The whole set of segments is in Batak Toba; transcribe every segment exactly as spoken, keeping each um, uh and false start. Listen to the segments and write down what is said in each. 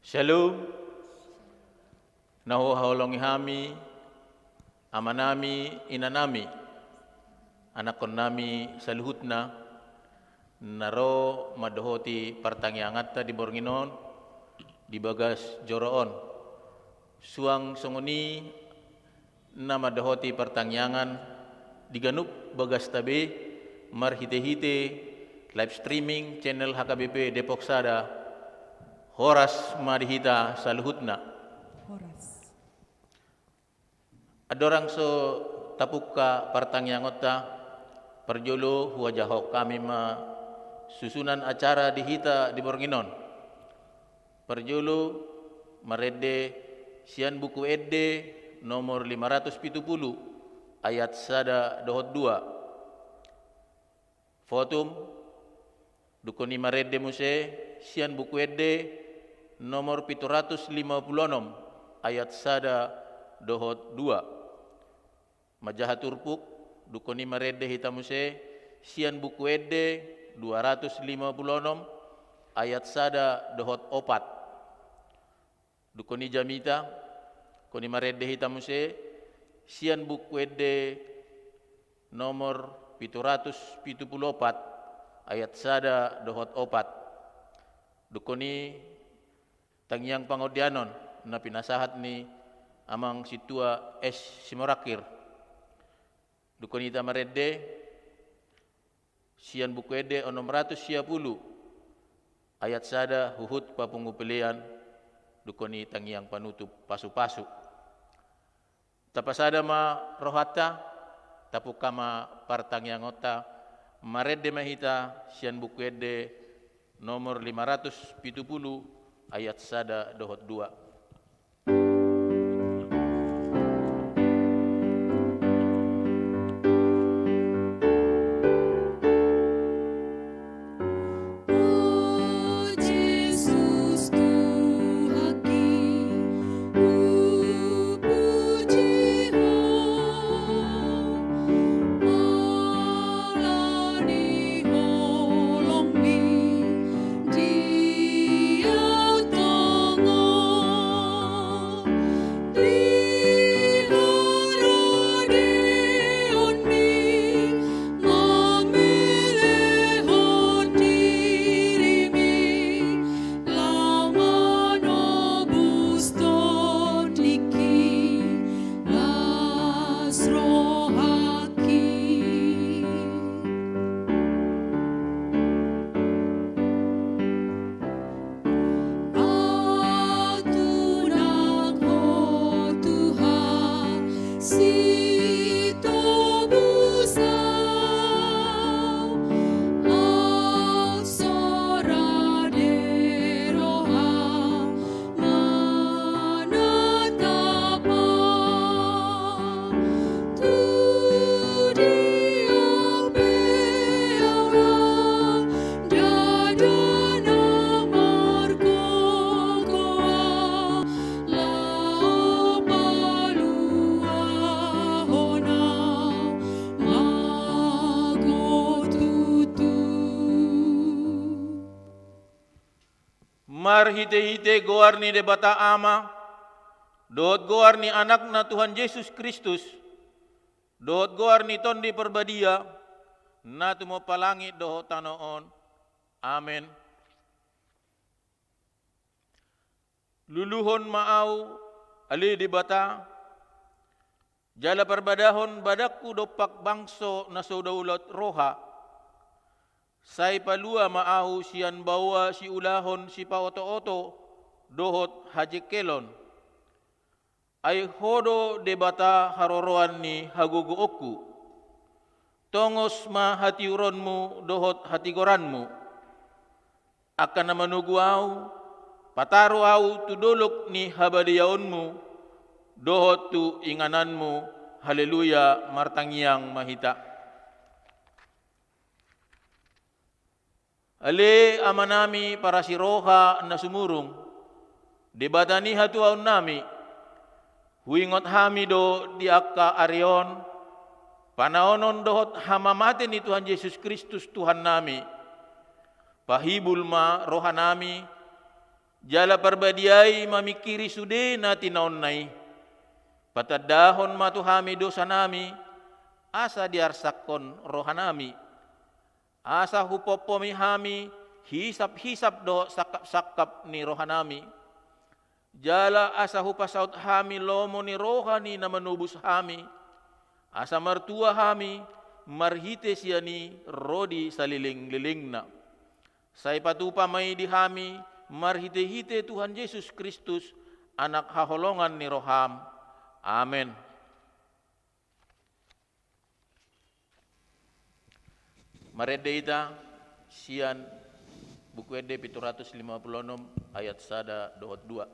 Shalom. Na huhaholongi hami, amanami, inanami, anakkonnami saluhutna, na ro mandohoti partangianganta di borngin on, di bagas joro on. Suang songon i na mandohoti partangiangan di ganup bagasta be marhitehite live streaming channel H K B P Depok Sada. Horas ma di hita saluhutna. Horas. Andorang so tapungka partangiangonta, parjolo huajahon hami ma susunan acara di hita di borngin on. Parjolo, marende sian Buku Ende nomor lima ratus pitu pulu, ayat sada dohot dua. Fotum, dungkon i marende muse sian Buku Ende nomor pitu ratus lima pulu onom, ayat sada dohot dua. Manjaha turpuk, dungkon i marende hita muse sian Buku Ende dua ratus lima pulu onom, ayat sada dohot opat. Dungkon i jamita, dungkon i marende hita muse sian Buku Ende nomor pitu ratus pitu pulu opat, ayat sada dohot opat. Dungkon i tangiang pangondianon na pinasahat ni Amang Sintua S Simorangkir. Dungkon hita marende sian Buku Ende onom ratus sia pulu, ayat sada huhut papungu pelean, dungkon i tangiang panutup pasupasu. Tapasada ma rohanta, tapungka ma partangiangonta, marende ma hita sian Buku Ende nomor lima ratus pitu pulu, ayat sada dohot dua. Marhitehite goar ni Debata Ama, dohot goar ni Anakna Tuhan Jesus Kristus, dohot goar ni Tondi Parbadia, na tumompa langit dohot tano on. Amen. Luluhon ma ahu, ale Debata, jala parbadahon badangku dompak bangso na so daulat roha. Sai palua ma ahu sian baoa siulahon sipaotooto dohot hajengkelon. Ai Ho do Debata haroroan ni hagogoonku. Tongos ma hatiuronmu dohot hatigoranmu. Angka na manogu ahu, pataru ahu tu dolok ni habadeaonmu, dohot tu ingananmu. Haleluya, martangiang ma hita. Ale Amanami parasiroha na sumurung, Debata ni hatuaonnami, huingot hami do di angka ari on, panaonon dohot hamamate ni Tuhan Jesus Kristus Tuhannami. Pahibul ma rohanami, Jala parbadiai mamingkiri sude na tinaonna i. Patandahon ma tu hami dosanami, asa diarsakkon rohanami. Asa hupompomi hami hisap-hisap dohot sangkap-sangkap ni rohanami. Jala asa hupasaut hami lomo ni roha ni na manobus hami. Asa martua hami marhite sian i ro di saleleng-lelengna. Sai patupa ma i di hami marhite-hite Tuhan Jesus Kristus, Anak haholongan ni roham. Amen. Marende hita sian Buku Ende pitu ratus lima pulu onom ayat sada dohot dua.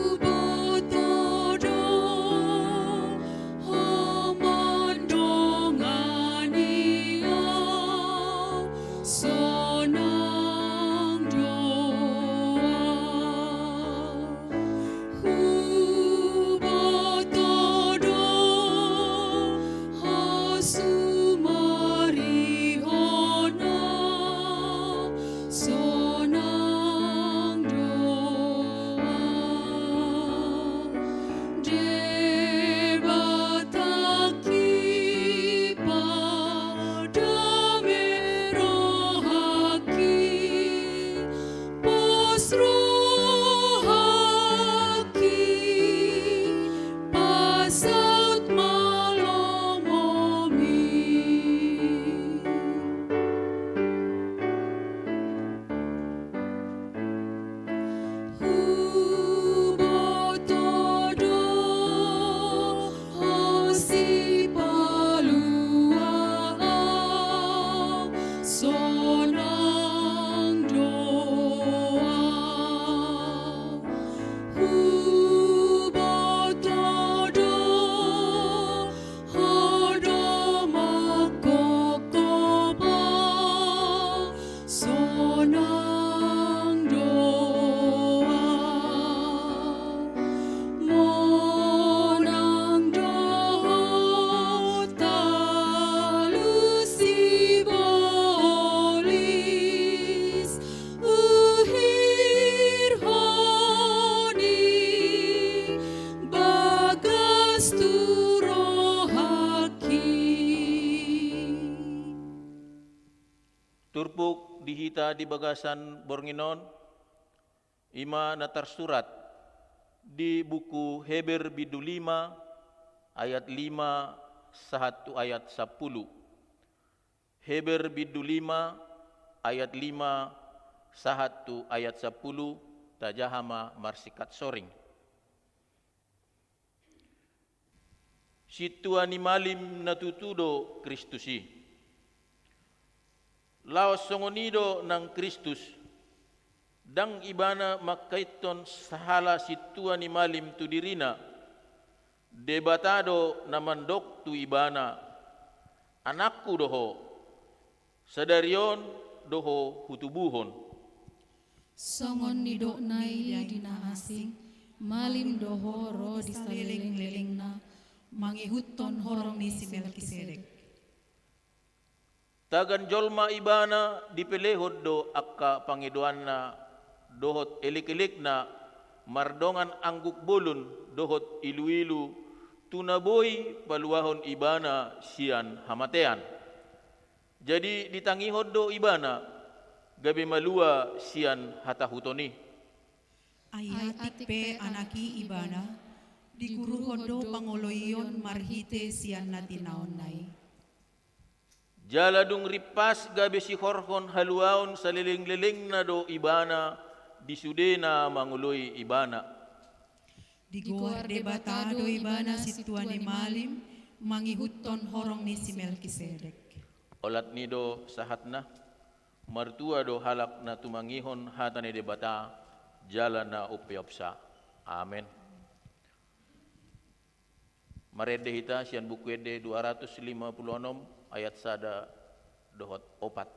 Huboto do ho mandongani ahu, sonang do ahu. Huboto do ho sumarihon ahu, sonang do ahu. Debata, dame rohangki, pos rohangki, pasaut ma lomomi. Huboto do ho sipalua ahu, sonang do ahu. Huboto do ho do mangkopkop ahu, sonang do ahu. Monang do ho talu sibolis, uhirhon i bagas tu rohangki. Turpuk di hita di bagasan borngin on, i ma na tarsurat di buku Heber bindu lima ayat lima sahat tu ayat sampulu. Heber bindu lima ayat lima sahat tu ayat sampulu, tajaha ma marsingkat soring. Sintua ni malim na tutu do Kristus i. Laos songon i do nang Kristus, ndang ibana mangkaithon sahala sintua ni malim tu dirina. Debata do na mandok tu ibana, "Anakku do ho, sadari on do ho hutubuhon." Songon nidokna i di na asing, "Malim do ho ro di saleleng-lelengna, mangihuthon horong ni si Melkisedek." Tagan jolma ibana, dipelehon do angka pangidoanna dohot elek-elekna, mardongan angguk bolon dohot ilu-ilu, tu na boi paluahon ibana sian hamatean. Jadi ditangihon do ibana, gabe malua sian hatahuton i. Ai atik pe anak i ibana, diguruhon do pangoloion marhite sian na tinaonna i. Jala dung rimpas gabe sihorhon haluaon saleleng-lelengna do ibana di sude na mangoloi ibana. Digoar Debata do ibana sintua ni malim, mangihuthon horong ni si Melkisedek. Olat ni do sahatna, martua do halak na tumangihon hata ni Debata, jala na umpeopsa. Amen. Marende hita sian Buku Ende dua ratus lima pulu onom ayat sada dohot opat.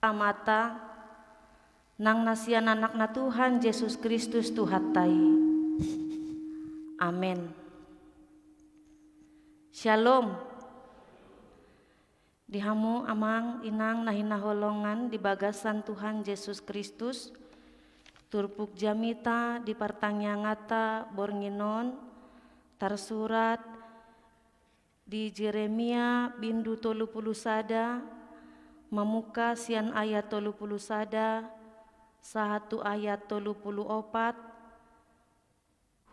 Amanta, nang na sian Anakna Tuhan Jesus Kristus Tuhanta i. Amen. Syalom. Di hamu amang inang na hinaholongan di bagasan Tuhan Jesus Kristus, turpuk jamita di partangianganta borngin on tarsurat di Jeremia bindu tolu pulu sada, mamungka sian ayat tolu pulu sada sahat tu ayat tolu pulu opat.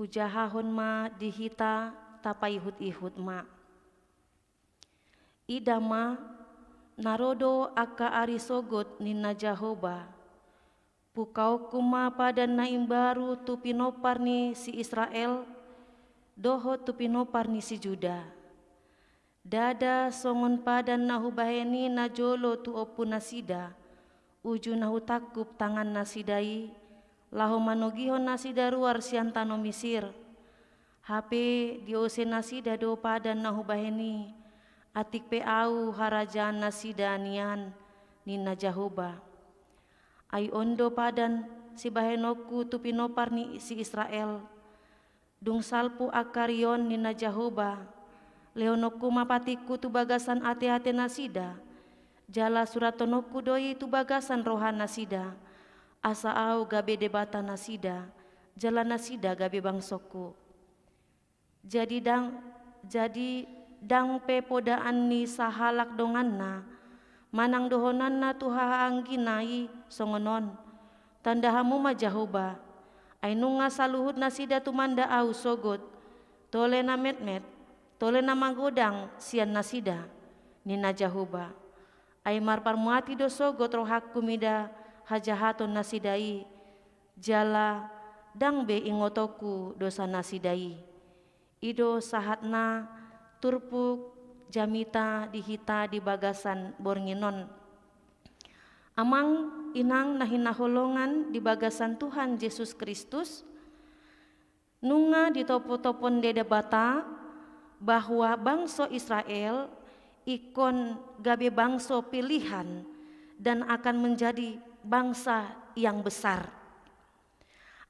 Hujahahon ma di hita, tapaihut-ihut ma. Ida ma, na ro do angka ari sogot ninna Jahowa. Pungkaonku ma padan na imbaru tu pinompar ni si Israel, dohot tu pinompar ni si Juda. Ndada songon padan na hubahen i najolo tu ompunasida, uju na hutangkup tangannasida i, laho manogihon nasida ruar sian tano Misir. Hape diose nasida do padan na hubahen i, atik pe ahu harajaannasida nian, ninna Jahowa. Ai on do padan sibahenonku tu pinompar ni si Israel. Dung salpu angka ari on, ninna Jahowa, lehononku ma patikku tu bagasan ate-atenasida, jala surathononku do i tu bagasan rohanasida, asa ahu gabe Debatanasida, jala nasida gabe bangsongku. Jadi ndang, jadi ndang pe podaan ni sahalak donganna, manang dohonanna tu hahaanggina i songon on: Tanda hamu ma Jahowa, ai nunga saluhut nasida tumanda ahu sogot, tole na metmet, tole na magodang sian nasida, ninna Jahowa. Ai marparmuati do sogot rohangku mida hajahatonnasida i, jala ndang be ingotonku dosanasida i. I do sahatna turpuk jamita di hita di bagasan borngin on. Amang inang na hinaholongan di bagasan Tuhan Jesus Kristus, nunga ditopotopon Debata bahwa bangso Israel ingkon gabe bangso pilihan dan akan menjadi bangsa yang besar.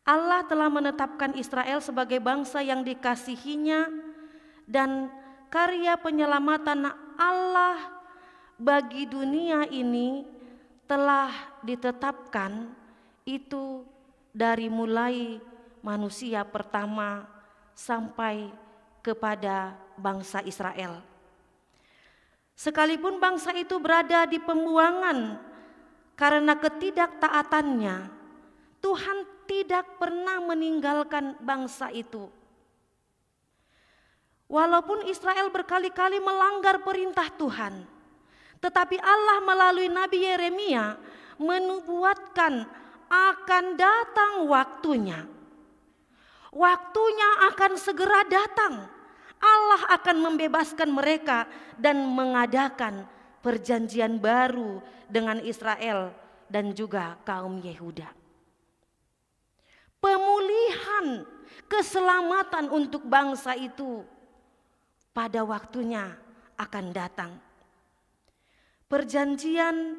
Allah telah menetapkan Israel sebagai bangsa yang dikasihi-Nya, dan karya penyelamatan Allah bagi dunia ini telah ditetapkan, itu dari mulai manusia pertama sampai kepada bangsa Israel. Sekalipun bangsa itu berada di pembuangan karena ketidaktaatannya, Tuhan tidak pernah meninggalkan bangsa itu. Walaupun Israel berkali-kali melanggar perintah Tuhan, tetapi Allah melalui Nabi Yeremia menubuatkan akan datang waktunya. Waktunya akan segera datang. Allah akan membebaskan mereka dan mengadakan perjanjian baru dengan Israel dan juga kaum Yehuda. Pemulihan, keselamatan untuk bangsa itu pada waktunya akan datang. Perjanjian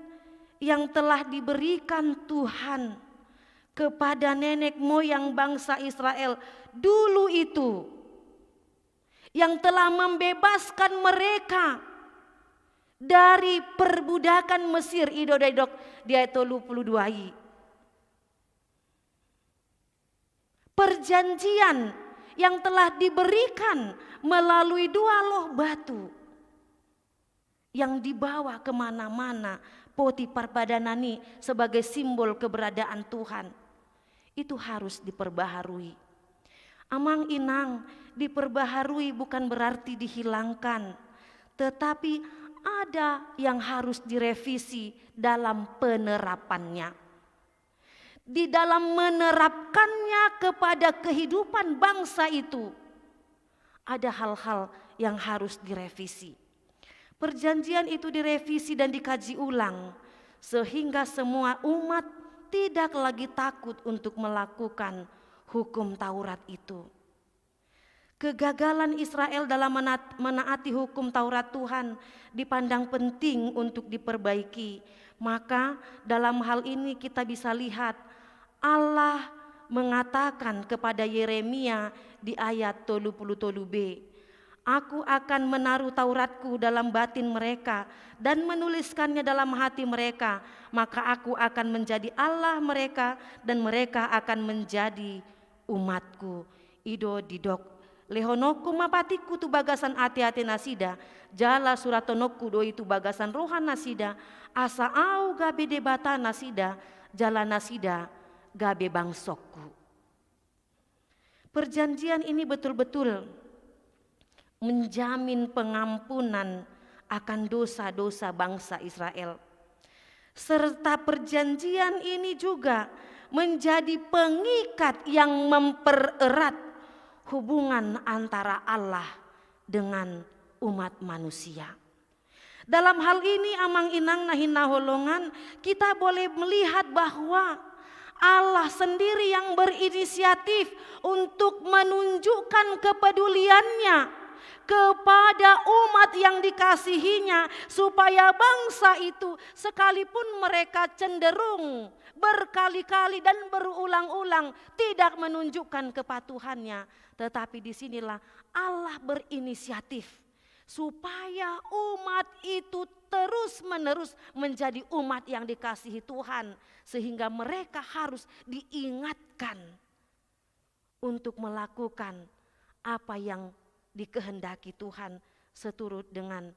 yang telah diberikan Tuhan kepada nenek moyang bangsa Israel dulu itu, yang telah membebaskan mereka dari perbudakan Mesir, i do didok di ayat tolu pulu dua i. Perjanjian yang telah diberikan melalui dua loh batu yang dibawa kemana-mana, poti parpadanan i sebagai simbol keberadaan Tuhan, itu harus diperbaharui. Amang inang, diperbaharui bukan berarti dihilangkan, tetapi ada yang harus direvisi dalam penerapannya. Di dalam menerapkannya kepada kehidupan bangsa itu, ada hal-hal yang harus direvisi. Perjanjian itu direvisi dan dikaji ulang, sehingga semua umat tidak lagi takut untuk melakukan hukum Taurat itu. Kegagalan Israel dalam menat-, menaati hukum Taurat Tuhan dipandang penting untuk diperbaiki. Maka, dalam hal ini kita bisa lihat Allah mengatakan kepada Yeremia di ayat tolu puluh tolu b, "Aku akan menaruh Tauratku dalam batin mereka dan menuliskannya dalam hati mereka, maka Aku akan menjadi Allah mereka dan mereka akan menjadi umatku." I do didok, "Lehononku ma patikku tu bagasan ateate nasida, jala suratononku do i tu bagasan roha nasida, asa Au gabe Debata nasida, jala nasida gabe bangsongku." Perjanjian ini betul-betul menjamin pengampunan akan dosa-dosa bangsa Israel. Serta perjanjian ini juga menjadi pengikat yang mempererat hubungan antara Allah dengan umat manusia. Dalam hal ini, Amang Inang na hinaholongan, kita boleh melihat bahwa Allah sendiri yang berinisiatif untuk menunjukkan kepedulian-Nya kepada umat yang dikasihi-Nya, supaya bangsa itu, sekalipun mereka cenderung berkali-kali dan berulang-ulang tidak menunjukkan kepatuhan-Nya, tetapi di sinilah Allah berinisiatif supaya umat itu terus-menerus menjadi umat yang dikasihi Tuhan, sehingga mereka harus diingatkan untuk melakukan apa yang dikehendaki Tuhan seturut dengan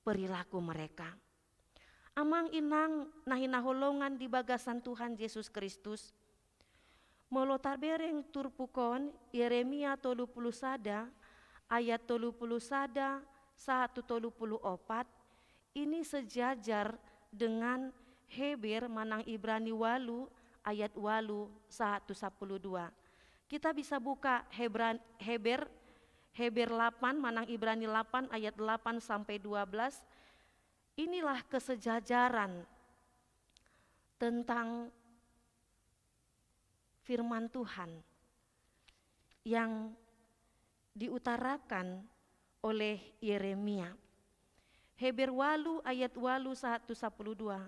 perilaku mereka. Amang Inang na hinaholongan di bagasan Tuhan Jesus Kristus, molo tabereng turpuk on, Yeremia tolu puluh sada, ayat tolu puluh sada sahat tu tolu puluh opat, ini sejajar dengan Heber manang Ibrani walu ayat walu sahat tu sapuluh dua. Kita bisa buka Hebran-, Heber, Heber lapan manang Ibrani lapan ayat lapan sampai dua belas. Inilah kesejajaran tentang firman Tuhan yang diutarakan oleh Yeremia. Heber walu ayat walu sahat tu sapuluh dua.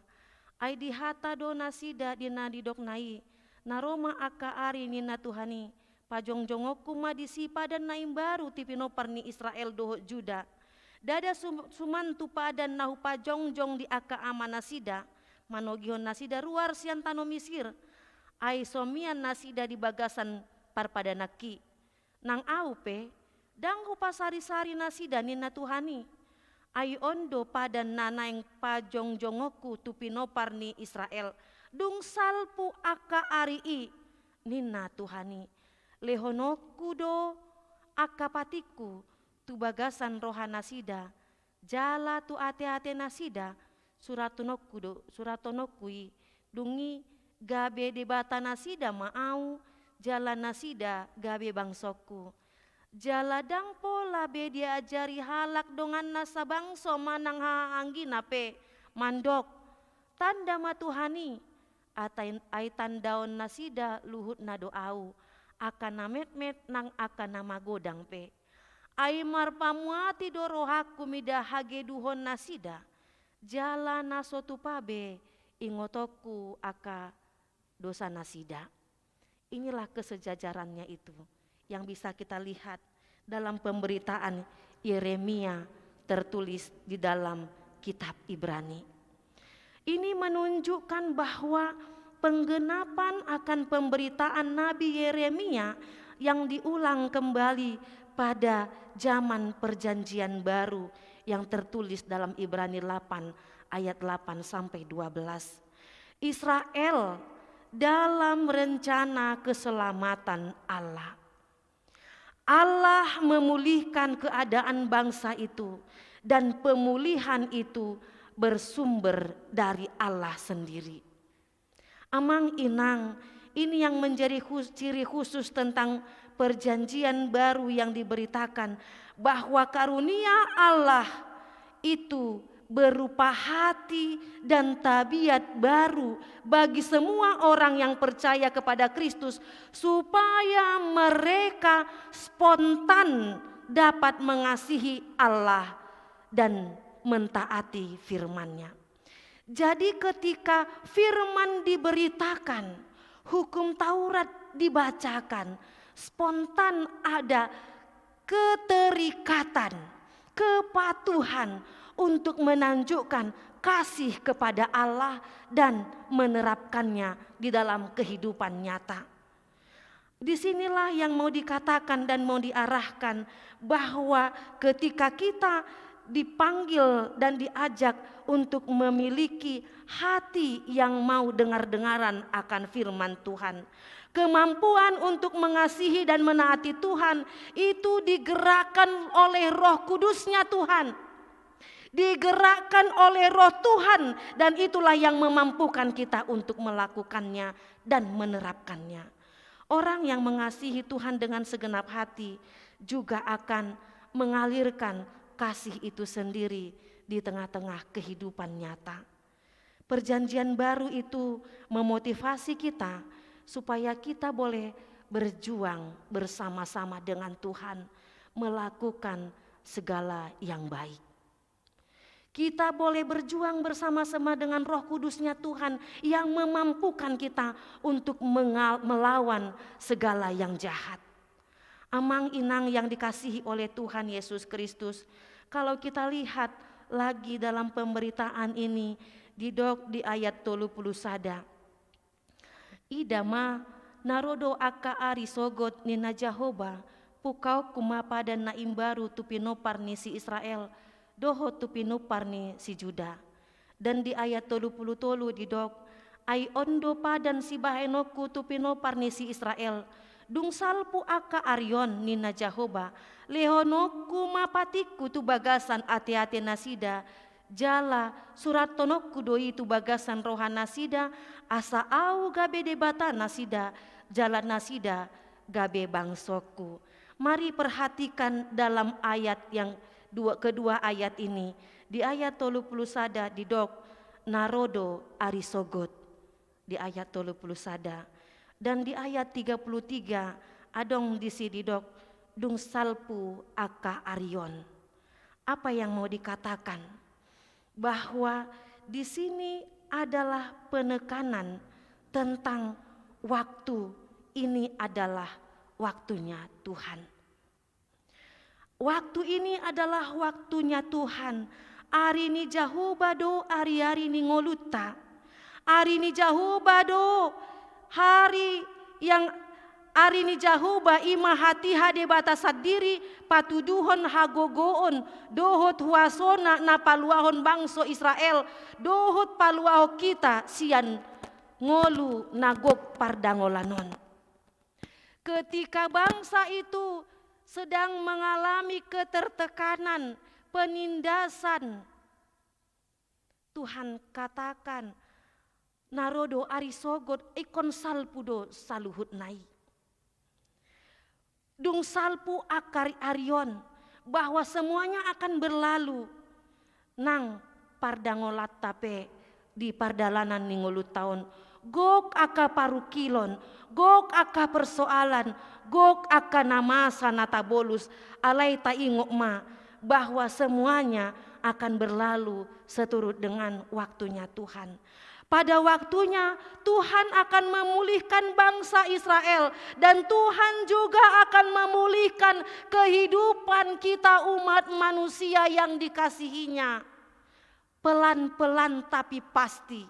Ai dihata do nasida di na didokna i, na ro ma angka ari ninna Tuhan i, pajongjongonku ma disi padan na imbaru tu pinompar ni Israel dohot Juda. Ndada sum-, suman tu padan na hupajongjong di angka amanasida, manogihon nasida ruar sian tano Misir, ai so mian nasida di bagasan parpadananki. Nang ahu pe, ndang hupasarisari nasida ninna Tuhan i. Ai on do padan na naeng pajongjongonku tu pinompar ni Israel, dung salpu angka ari i, ninna Tuhan i. Lehononku do angka patikku tu bagasan roha nasida, jala tu ateate nasida, suratononku do, suratononku i, dung i gabe Debata nasida ma ahu, jala nasida gabe bangsongku. Jala ndang pola be diajari halak donganna sabangso manang hahaanggina pe, mandok, tanda ma Tuhan i, atain-, ai tandaon nasida luhutna do ahu, angka na metmet nang angka na magodang pe. Ai marpamuati do rohangku mida hageduhon nasida, jala na so tupa be ingotonku angka dosa nasida. Inilah kesejajarannya itu yang bisa kita lihat dalam pemberitaan Yeremia tertulis di dalam kitab Ibrani. Ini menunjukkan bahwa penggenapan akan pemberitaan Nabi Yeremia yang diulang kembali pada zaman Perjanjian Baru yang tertulis dalam Ibrani delapan ayat delapan sampai dua belas. Israel dalam rencana keselamatan Allah. Allah memulihkan keadaan bangsa itu, dan pemulihan itu bersumber dari Allah sendiri. Amang Inang, ini yang menjadi khus-, ciri khusus tentang Perjanjian Baru yang diberitakan, bahwa karunia Allah itu berupa hati dan tabiat baru bagi semua orang yang percaya kepada Kristus, supaya mereka spontan dapat mengasihi Allah dan mentaati firman-Nya. Jadi, ketika firman diberitakan, hukum Taurat dibacakan, spontan ada keterikatan, kepatuhan untuk menunjukkan kasih kepada Allah dan menerapkannya di dalam kehidupan nyata. Di sinilah yang mau dikatakan dan mau diarahkan, bahwa ketika kita dipanggil dan diajak untuk memiliki hati yang mau dengar-dengaran akan firman Tuhan, kemampuan untuk mengasihi dan menaati Tuhan itu digerakkan oleh Roh Kudus-Nya Tuhan. Digerakkan oleh Roh Tuhan, dan itulah yang memampukan kita untuk melakukannya dan menerapkannya. Orang yang mengasihi Tuhan dengan segenap hati juga akan mengalirkan kasih itu sendiri di tengah-tengah kehidupan nyata. Perjanjian Baru itu memotivasi kita supaya kita boleh berjuang bersama-sama dengan Tuhan, melakukan segala yang baik. Kita boleh berjuang bersama-sama dengan Roh Kudus-Nya Tuhan yang memampukan kita untuk mengal-, melawan segala yang jahat. Amang inang yang dikasihi oleh Tuhan Yesus Kristus, kalau kita lihat lagi dalam pemberitaan ini, didok di ayat tolu puluh sada. Ida ma, na ro do angka ari sogot, ninna Jahowa, pungkaonku ma padan na imbaru tu pinompar ni si Israel, dohot tu pinompar ni si Juda. Dan di ayat tolu puluh tolu didok, ai on do padan sibahenonku tu pinompar ni si Israel, dung salpu angka ari on, ninna Jahowa, lehononku ma patikku tu bagasan ateate nasida, jala surathononku do i tu bagasan roha nasida, asa ahu gabe Debata nasida, jala nasida gabe bangsongku. Mari perhatikan dalam ayat yang dua, kedua ayat ini. Di ayat tolu puluh sada didok, na ro do ari sogot. Di ayat tolu puluh sada. Dan di ayat tiga puluh tiga, adong disi didok, dung salpu angka ari on. Apa yang mau dikatakan? Bahwa di sini adalah penekanan tentang waktu, ini adalah waktunya Tuhan. Waktu ini adalah waktunya Tuhan. Ari ni Jahowa do ari-ari ni ngolunta. Ari ni Jahowa do ari yang, ari ni Jahowa i ma hatiha Debata sandiri, patuduhon hagogoon dohot huasona na paluahon bangso Israel, dohot paluahon hita sian ngolu na gok pardangolan on. Ketika bangsa itu sedang mengalami ketertekanan, penindasan, Tuhan katakan, na ro do ari sogot, ingkon salpu do saluhutna i. Dung salpu angka ari on, bahwa semuanya akan berlalu. Nang pardangolanta pe di pardalanan ni ngolunta on, gok angka parungkilon, gok angka persoalan, gok angka na masa na tabolus, alai taingot ma bahwa semuanya akan berlalu seturut dengan waktunya Tuhan. Pada waktunya, Tuhan akan memulihkan bangsa Israel, dan Tuhan juga akan memulihkan kehidupan kita, umat manusia yang dikasihi-Nya. Pelan-pelan tapi pasti,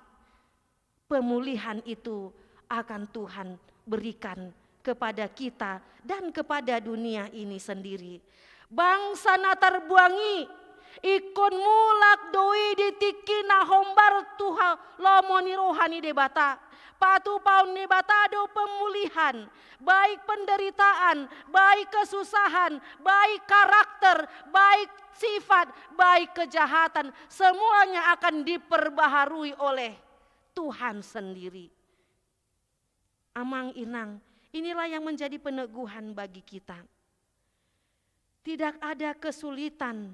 pemulihan itu akan Tuhan berikan kepada kita dan kepada dunia ini sendiri. Bangsa na tarbuang i, ingkon mulak do i di tingki na hombar tu ha-, lomo ni roha ni Debata. Patupaon ni Debata do pemulihan, baik penderitaan, baik kesusahan, baik karakter, baik sifat, baik kejahatan, semuanya akan diperbaharui oleh Tuhan sendiri. Amang inang, inilah yang menjadi peneguhan bagi kita. Tidak ada kesulitan,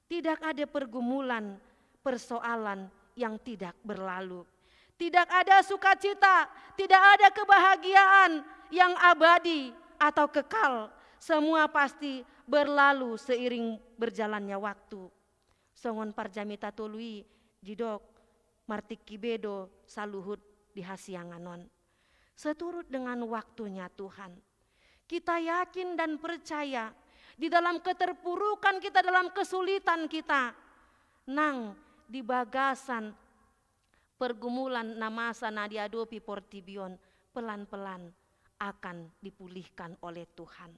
tidak ada pergumulan, persoalan yang tidak berlalu. Tidak ada sukacita, tidak ada kebahagiaan yang abadi atau kekal. Semua pasti berlalu seiring berjalannya waktu. Songon parjamita tolu i didok, martingki be do saluhut di hasiangan on. Seturut dengan waktunya Tuhan. Kita yakin dan percaya, di dalam keterpurukan kita, dalam kesulitan kita, nang di bagasan pergumulan na masa na diadopi portibi on, pelan-pelan akan dipulihkan oleh Tuhan.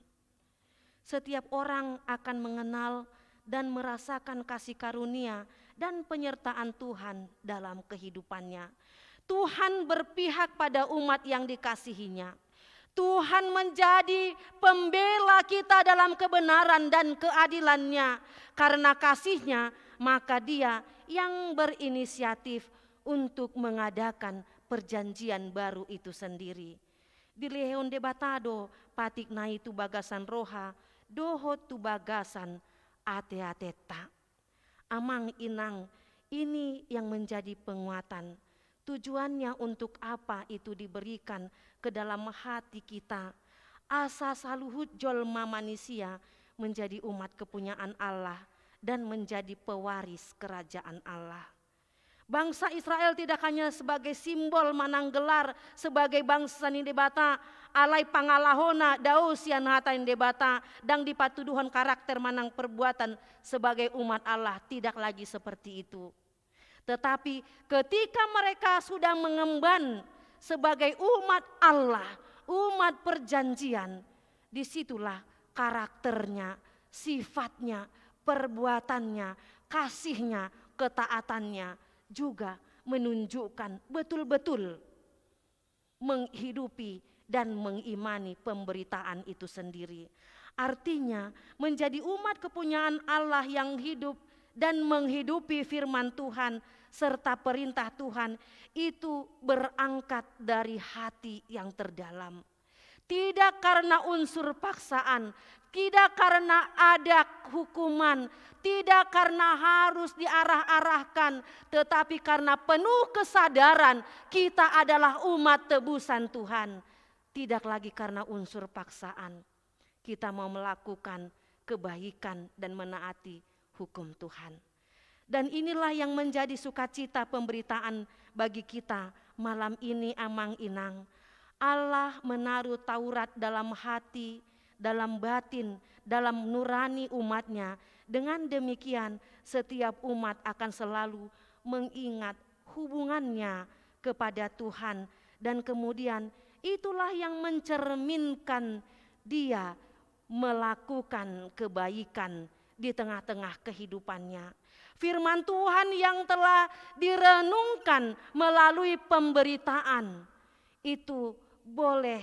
Setiap orang akan mengenal dan merasakan kasih karunia dan penyertaan Tuhan dalam kehidupannya. Tuhan berpihak pada umat yang dikasihinya. Tuhan menjadi pembela kita dalam kebenaran dan keadilannya. Karena kasihnya, maka Dia yang berinisiatif untuk mengadakan perjanjian baru itu sendiri. Dilehon Debata do patikna i tu bagasan roha dohot tu bagasan ateateta. Amang inang, ini yang menjadi penguatan. Tujuannya untuk apa itu diberikan ke dalam hati kita? Asa saluhut jolma manisia menjadi umat kepunyaan Allah dan menjadi pewaris kerajaan Allah. Bangsa Israel tidak hanya sebagai simbol manang gelar sebagai bangsa ni Debata, alai pangalahona dao sian hata ni Debata, ndang dipatuduhon karakter manang perbuatan sebagai umat Allah, tidak lagi seperti itu. Tetapi ketika mereka sudah mengemban sebagai umat Allah, umat perjanjian, disitulah karakternya, sifatnya, perbuatannya, kasihnya, ketaatannya juga menunjukkan betul-betul menghidupi dan mengimani pemberitaan itu sendiri. Artinya, menjadi umat kepunyaan Allah yang hidup dan menghidupi firman Tuhan serta perintah Tuhan itu berangkat dari hati yang terdalam. Tidak karena unsur paksaan, tidak karena ada hukuman, tidak karena harus diarah-arahkan, tetapi karena penuh kesadaran kita adalah umat tebusan Tuhan. Tidak lagi karena unsur paksaan. Kita mau melakukan kebaikan dan menaati hukum Tuhan. Dan inilah yang menjadi sukacita pemberitaan bagi kita malam ini, amang inang. Allah menaruh Taurat dalam hati, dalam batin, dalam nurani umat-Nya. Dengan demikian, setiap umat akan selalu mengingat hubungannya kepada Tuhan. Dan kemudian, itulah yang mencerminkan dia melakukan kebaikan di tengah-tengah kehidupannya. Firman Tuhan yang telah direnungkan melalui pemberitaan itu boleh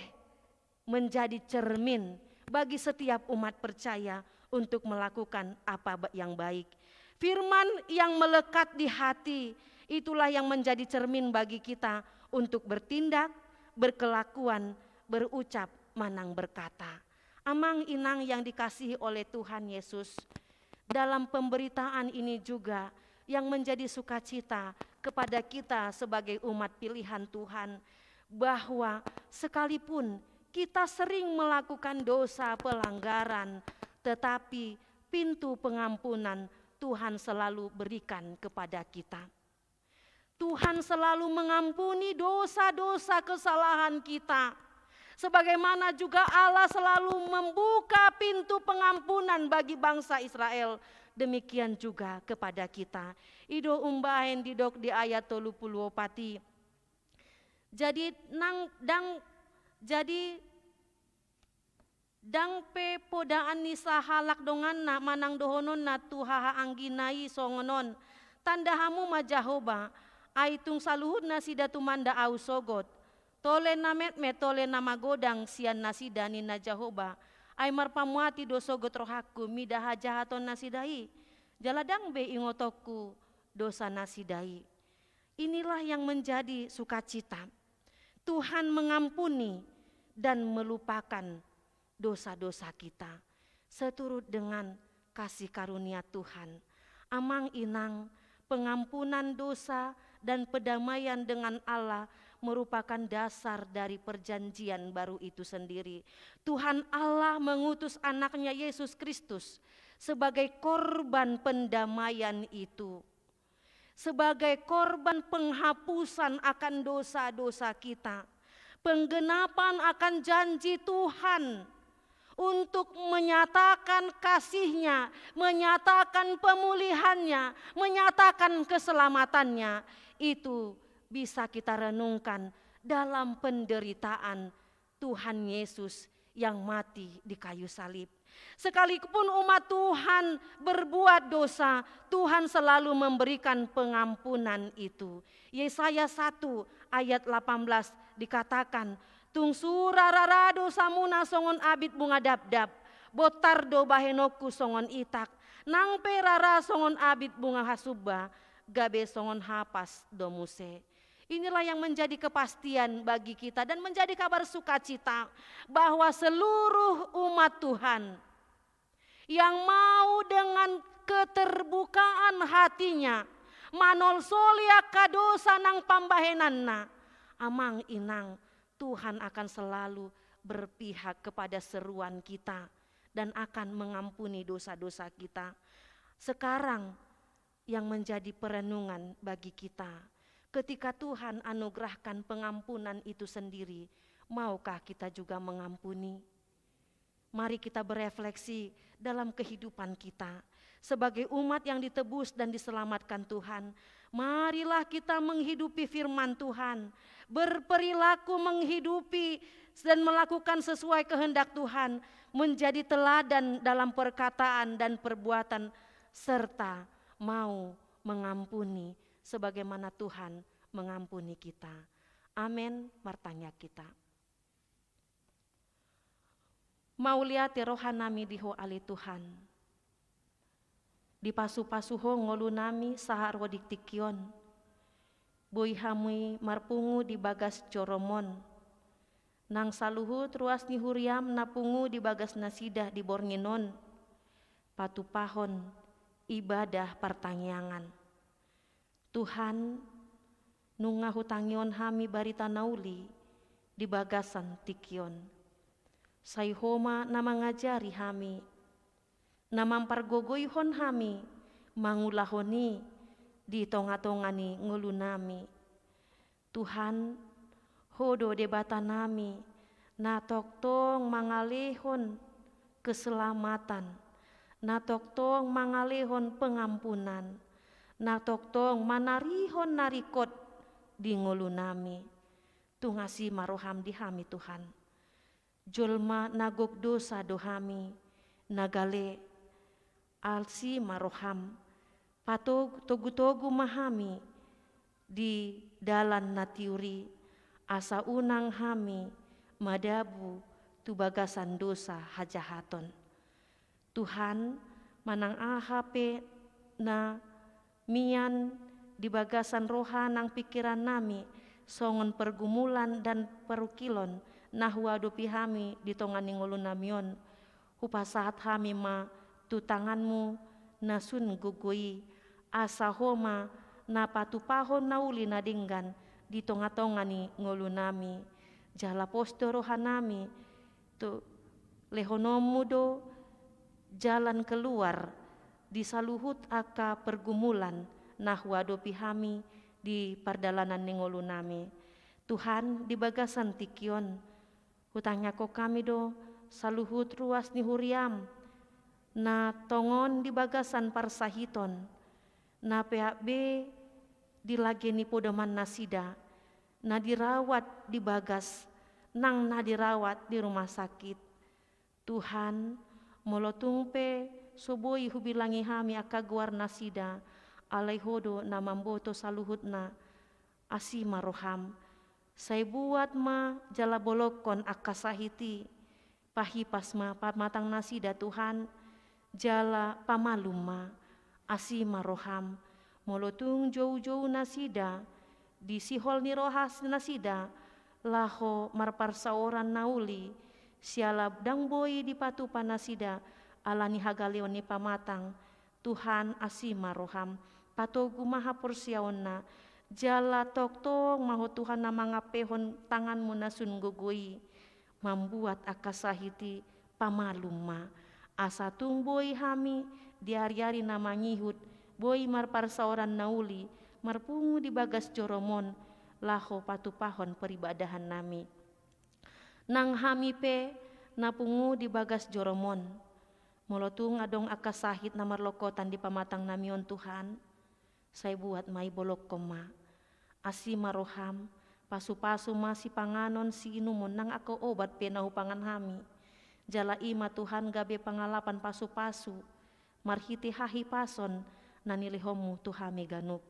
menjadi cermin bagi setiap umat percaya untuk melakukan apa ba-, yang baik. Firman yang melekat di hati, itulah yang menjadi cermin bagi kita untuk bertindak, berkelakuan, berucap, manang berkata. Amang inang yang dikasihi oleh Tuhan Yesus, dalam pemberitaan ini juga yang menjadi sukacita kepada kita sebagai umat pilihan Tuhan, bahwa sekalipun kita sering melakukan dosa pelanggaran, tetapi pintu pengampunan Tuhan selalu berikan kepada kita. Tuhan selalu mengampuni dosa-dosa kesalahan kita. Sebagaimana juga Allah selalu membuka pintu pengampunan bagi bangsa Israel, demikian juga kepada kita. I do umbahen didok di ayat tolu pulu opat i. Jadi nang, ndang, jadi ndang pe podaan ni sahalak donganna manang dohononna tu hahaanggina i songon on: Tanda hamu ma Jahowa, ai tung saluhut nasida tumanda Ahu sogot. Tole na metmet, tole na magodang sian nasida, ninna Jahowa, ai marpamuati do sogot rohangku mida hajahatonnasida i, jala ndang be ingotonku dosanasida i. Inilah yang menjadi sukacita. Tuhan mengampuni dan melupakan dosa-dosa kita seturut dengan kasih karunia Tuhan. Amang inang, Pengampunan dosa dan perdamaian dengan Allah merupakan dasar dari perjanjian baru itu sendiri. Tuhan Allah mengutus anaknya Yesus Kristus sebagai korban pendamaian itu, sebagai korban penghapusan akan dosa-dosa kita, penggenapan akan janji Tuhan untuk menyatakan kasihnya, menyatakan pemulihannya, menyatakan keselamatannya. Itu bisa kita renungkan dalam penderitaan Tuhan Yesus yang mati di kayu salib. Sekalipun umat Tuhan berbuat dosa, Tuhan selalu memberikan pengampunan itu. Yesaya satu ayat delapan belas dikatakan, "Tung sura rara dosamuna songon abit bunga dabdab, bontar do bahenonku songon itak, nang pe rara songon abit bunga hasumba, gabe songon hapas do muse." Inilah yang menjadi kepastian bagi kita dan menjadi kabar sukacita bahwa seluruh umat Tuhan yang mau dengan keterbukaan hatinya manolsoli angka dosa nang pambahenanna, amang inang, Tuhan akan selalu berpihak kepada seruan kita dan akan mengampuni dosa-dosa kita. Sekarang yang menjadi perenungan bagi kita. Ketika Tuhan anugerahkan pengampunan itu sendiri, maukah kita juga mengampuni? Mari kita berefleksi dalam kehidupan kita. Sebagai umat yang ditebus dan diselamatkan Tuhan, marilah kita menghidupi firman Tuhan, berperilaku menghidupi dan melakukan sesuai kehendak Tuhan, menjadi teladan dalam perkataan dan perbuatan, serta mau mengampuni sebagaimana Tuhan mengampuni kita. Amen. Martangiang hita. Mauliate rohanami di Ho ale Tuhan. Dipasupasu Ho ngolunami sahat ro di tingki on. Boi hami marpungu di bagas jorom on. Nang saluhut ruas ni huriam na pungu di bagas nasida di borngin on, patupahon ibadah partangiangan. Tuhan, nunga hutangihon hami barita na uli di bagasan tingki on. Sai Ho ma na mangajari hami, na mampargogoihon hami mangulahon i di tongatonga ni ngolunami. Tuhan, Ho do Debatanami, na tongtong mangalehon keselamatan, na tongtong mangalehon pengampunan, na tongtong manarihon na ringkot di ngolunami. Tung asi ma roham di hami, Tuhan. Jolma na gok dosa do hami, na gale. Asi ma roham, patog-, togutogu ma hami di dalan na tiur i, asa unang hami madabu tu bagasan dosa hajahaton. Tuhan, manang aha pe na mian di bagasan roha nang pingkirannami, songon pergumulan dan parungkilon na huadopi hami di tonga ni ngolunami on, hupasahat hami ma tu tanganmu na sun gogo i, asa Ho ma na patupahon na uli na denggan di tongatonga ni ngolunami. Jala pos do rohanami, tu lehononmu do jalan keluar di saluhut angka pergumulan na huadopi hami di pardalanan ni ngolunami. Tuhan, di bagasan tingki on, hutangiangkon hami do saluhut ruas ni huriam, na tongon di bagasan parsahiton, na peak be di lage ni podoman nasida, na dirawat di bagas, nang na dirawat di rumah sakit. Tuhan, molo tung pe so boi hubilangi hami angka goar nasida, alai Ho do na mamboto saluhutna, asi ma roham. Sai buat ma jala bolongkon angka sahit i, pahipas ma pamatang nasida Tuhan, jala pamalum ma, asi ma roham, molo tung joujou nasida, di sihol ni roha nasida, laho marparsaoran na uli, siala ndang boi dipatupa nasida, ala ni hagaleon ni pamatang, Tuhan asi ma roham, Patogu ma haporseaonna, jala tongtong ma Ho Tuhan na mangampehon tanganMu na sun gogo i, mambuat angka sahit i pamalum ma, asa tung boi hami di ari-ari na mangihut, boi marparsaoran na uli, marpungu di bagas joroMon, laho patupahon peribadah nami. Nang hami pe na pungu di bagas joroMon. Molo tung adong angka sahit na marlongkotan di pamatang nami on, Tuhan, sai buat ma i, bolongkon ma. Asi ma rohaM, pasu-pasu ma sipanganon siinumon nang angka obat pe na hupangan hami. Jala i ma, Tuhan, gabe pangalapan pasu-pasu, marhite hahipason na nilehonMu tu hami ganup.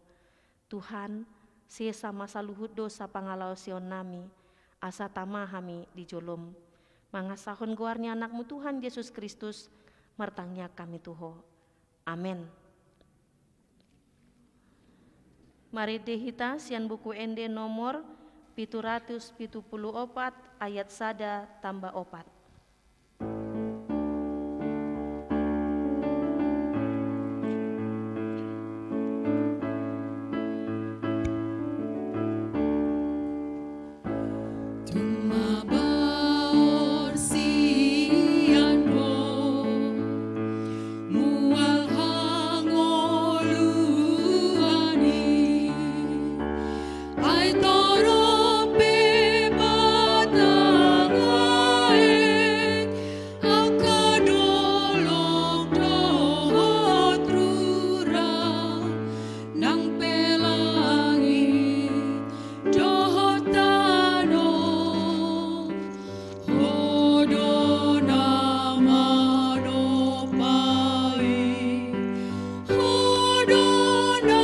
Tuhan, sesa ma saluhut dosa pangalaosion nami, asa tama hami di joloM. Mangasahon goar ni AnakMu Tuhan Jesus Kristus, martangiang hami tu Ho. Amen. Marende hita sian Buku Ende nomor pitu ratus pitu pulu opat, ayat sada tamba opat. Tung mabaor sian Ho mual hangoluan i, ai torop pe patang aek angka dolok dohot rura, nang pe langit dohot tano. Ho do na manompa i, Ho do na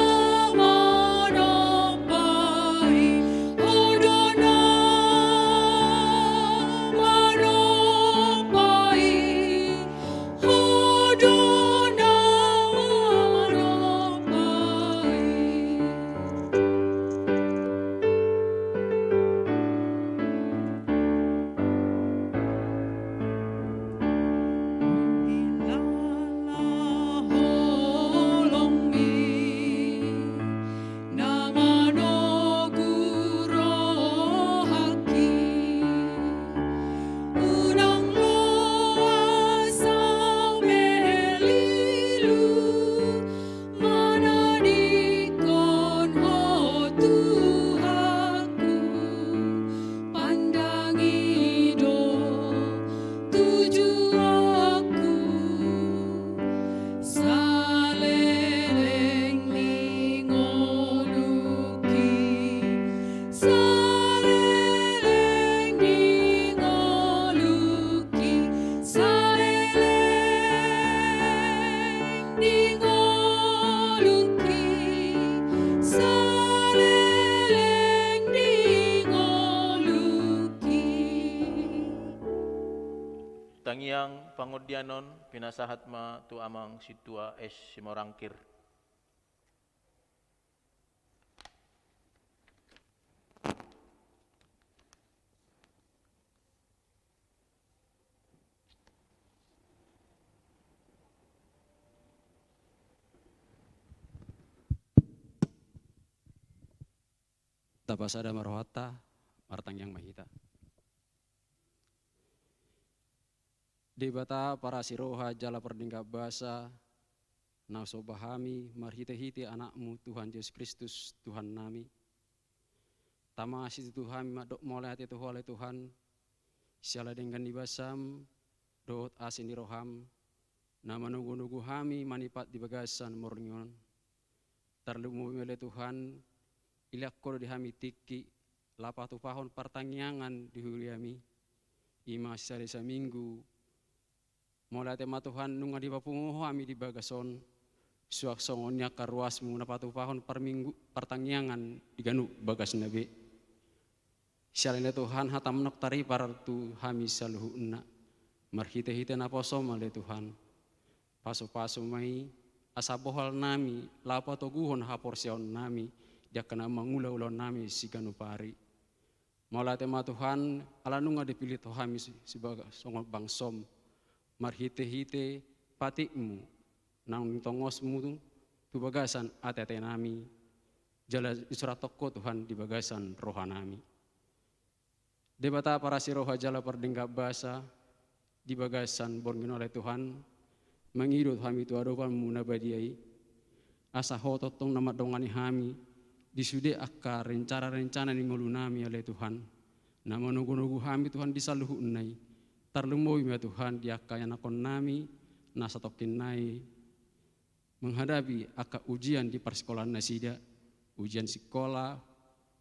manompa i, Ho do na manompa i, Ho do na manompa i. Huhilala holongmi na manogu rohangki, unang loas au melilu, manadingkon Ho Tuhanku, pandangi do tujuanku, saleleng ni ngolungki, saleleng ni ngolungki, saleleng ni ngolungki, saleleng ni ngolungki. Tangiang pangondianon pinasahat ma tu Amang Sintua S. Simorangkir. Tapasada ma rohanta, martangiang ma hita. Debata parasi roha jala pardenggan basa, na husomba hami marhitehite Anakmu Tuhan Jesus Kristus, Tuhannami. Tama asi tu hami mandok mauliate tu Ho ale Tuhan, siala denggan ni basaM dohot asi ni rohaM, na manogunogu hami manipat di bagasan morning on. Tarlumobi ma ale Tuhan, dilehon Ho do di hami tingki, laho patupahon partangiangan di huriaMi. I ma sisada saminggu, mauliate ma Tuhan, nunga dipapungu Ho hami di bagas on, suang songon i angka ruasMu na patupahon parminggu, partangiangan di ganup bagasna be. Siala ni i Tuhan, hataM mandok taripar tu hami saluhutna, marhitehite naposoM ale Tuhan. Pasupasu ma i, asa bohal nami, laho patoguhon haporseaonnami, di angka na mangula ulaonnami siganup ari. Mauliate ma Tuhan, ala nunga dipillit Ho hami si-, sibaga songon bangsoM, marhitehite patikMu, nang tongosMu, tu bagasan ateatenami, jala disurathon Ho Tuhan di bagasan rohanami. Debata parasi roha jala pardenggan basa, di bagasan borngin on ale Tuhan, mangido hami tu adopanMu na badia i, asa Ho tongtong na mandongani hami di sude angka rencana-rencana ni ngolunami ale Tuhan, na manogu-nogu hami Tuhan di saluhutna i, tarlumobi ma Tuhan di angka ianakhonnami na satongkin nai menghadapi angka ujian di parsikolahan nasida, ujian sikola,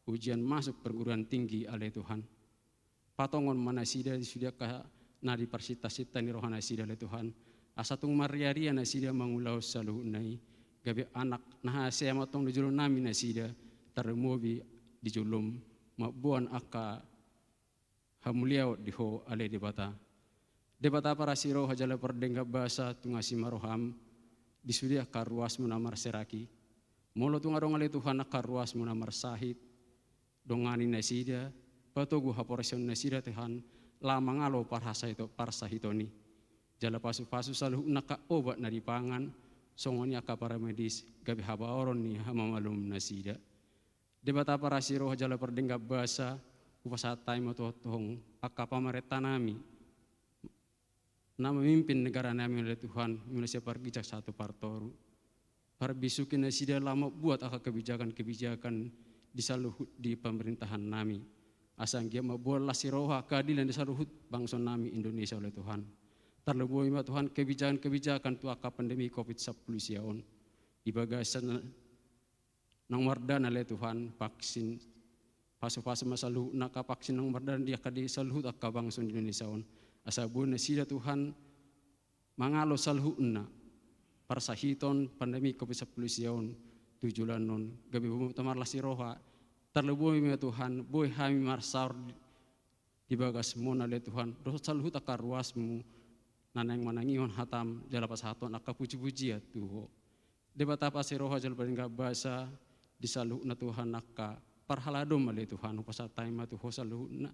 ujian masuk perguruan tinggi ale Tuhan. Patongon ma nasida di sude angka na di parsinta-sinta ni roha nasida ale Tuhan, asa tung marria-ria nasida mangulahon saluhutna i, gabe anak na hasea ma tong di jolonami nasida, tarlumobi di jolom, mamboan angka hamuliaon di Ho ale Debata. Debata parasi roha jala pardenggan basa, tung asi ma roham di sude angka ruasMu na marserak i. Molo tung adong ale Tuhan angka ruasMu na marsahit, dongani nasida, patogu haporseaon nasida Tuhan, laho mangalo parhasahito-, parsahiton i. Jala pasu-pasu saluhutna angka obat na dipangan, songon i angka paramedis, gabe habaoron ni hamamalum nasida. Debata parasi roha jala pardenggan basa, hupasahat hami ma tu Ho tongtong angka pamarentanami na mamimpin negaranami ale Tuhan, mulai sian pargijang sahat tu partoru. Parbisuhi nasida laho mambuat angka kebijakan-kebijakan di saluhut di pemerintahannami, asa anggiat mamboan las ni roha keadilan di saluhut bangsonami Indonesia ale Tuhan. Tarlumobi ma Tuhan kebijakan-kebijakan tu angka pandemi covid sampulu sia on. Di bagasan naung mardana ale Tuhan, vaksin, pasu-pasu ma saluhutna angka vaksin naung mardana di angka di saluhut angka bangso di Indonesia on. Asa boi nasida Tuhan mangalo saluhutna parsahiton pandemi covid sampulu sia on tu joloan on, gabe boi ma Tuhan marlas ni roha. Tarlumobi ma Tuhan, boi hami marsaor di di bagasMu on ale Tuhan, dohot saluhut angka ruasMu, na naeng manangihon hataM, jala pasahathon angka puji-pujian tu Ho. Debata parasi roha jala pardenggan basa, di saluhutna Tuhan angka parhaladoM ale Tuhan, hupasahat hami ma tu Ho saluhutna.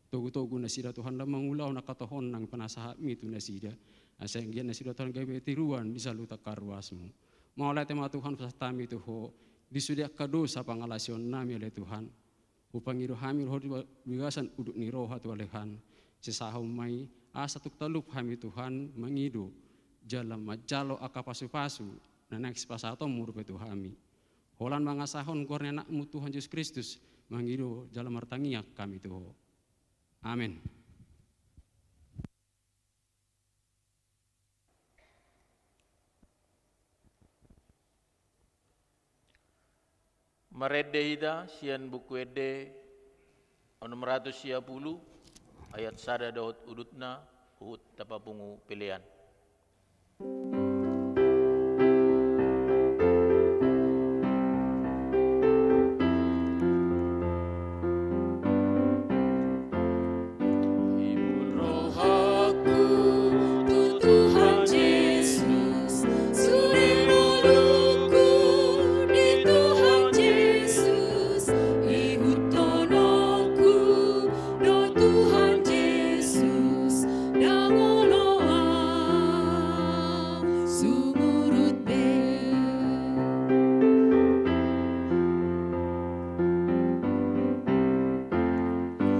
Togu-togu nasida Tuhan laho mangulahon angka tohonan pinasahatMi tu nasida. Asa anggiat nasida Tuhan gabe tiruan di saluhut angka ruasMu. Mauliate ma Tuhan, hupasahat hami tu Ho, di sude angka dosa pangalaosionnami ale Tuhan. Hupangido hami roha di bagasan udut ni roha tu ale Tuhan. Sesahon ma i, asa tung talup hami Tuhan mangido, jala manjalo angka pasu-pasu, na naeng sipasahatonMu dope tu hami. Holan mangasahon goar ni AnakMu Tuhan Jesus Kristus, mangido jala martangiang hami tu Ho. Amen. Marende hita sian Buku Ende onom ratus sia pulu, ayat sada dohot udutna, huhut tapapungu pelean. Hibul rohangku tu Tuhan Jesus, sude ngolungku di Tuhan Jesus, ihuthononku do Tuhan Jesus, ndang olo au sumurut be.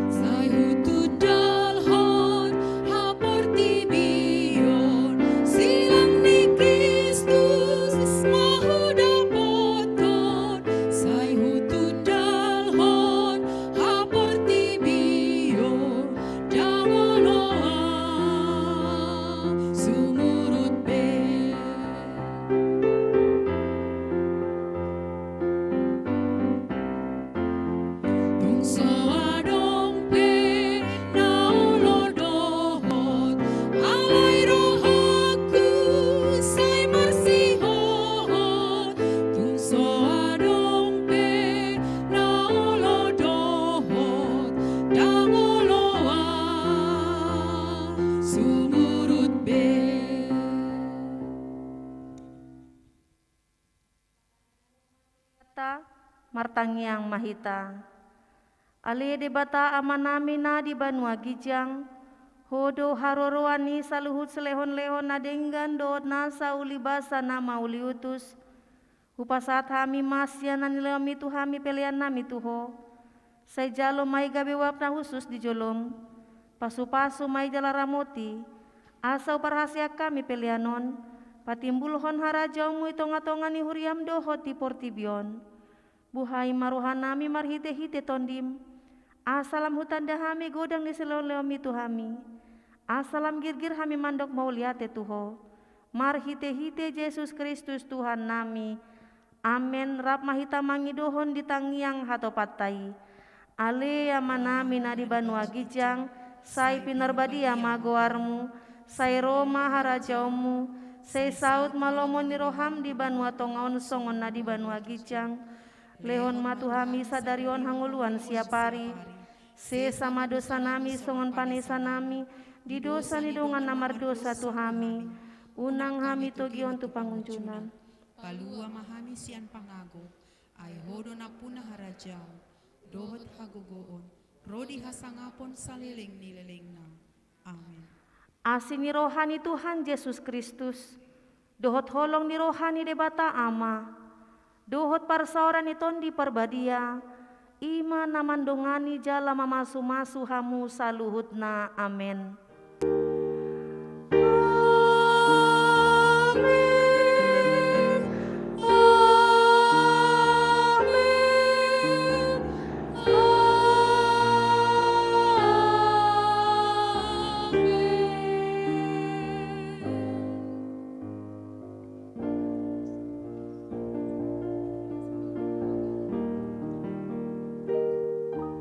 Sai hutundalhon haportibion, silang ni Kristus ma hudapothon. Sai hutundalhon haportibion, ndang olo au sumurut be. Tung so adong pe na olo dohot, alai rohangku sai marsihol. Tung so adong pe na olo dohot, ndang olo au sumurut be. Martangiang ma hita. Ale Debata Amanami na di banua ginjang, Ho do haroroan ni saluhut silehon-lehon na denggan dohot nasa ulibasa na mauliutus. Hupasahat hami ma sian na nilehonmi tu hami pelean nami tu Ho. Sai jalo ma i gabe uap na hushus di jolom. Pasupasu ma i jala ramoti, asa huparhaseang hami pelean on patimbulhon harajaonmu i tongatonga ni huriam dohot di portibi on. Buhai ma roha nami marhitehite Tondim, asa lam hutanda hami godang ni silehonlehonmi tu hami, asa lam girgir hami mandok mauliate tu Ho, marhitehite Jesus Kristus Tuhan nami. Amen. Rap ma hita mangidohon di tangiang hatopanta i. Ale Ama nami na di banua ginjang, sai pinarbadia ma goarmu, sai ro ma harajaonmu, sai saut ma lomo ni roham di banua tonga on songon na di banua ginjang. Lehon ma tu hami sadari on hangoluan siap ari. Sesa ma dosa nami songon panesa nami di dosa ni dongan na mardosa tu hami. Unang hami togihon tu pangunjunan. Palua ma hami sian pangago, ai Ho do nampuna harajaon, dohot hagogoon, ro di hasangapon saleleng ni lelengna. Amen. Asi ni roha ni Tuhan Jesus Kristus, dohot holong ni roha ni Debata Ama, dohot parsaoran ni Tondi Parbadia, i ma na mandongani jala mamasumasu hamu saluhutna. Amen. Amen. Amen.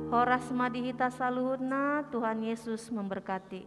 Horas ma di hita saluhutna, Tuhan Yesus memberkati.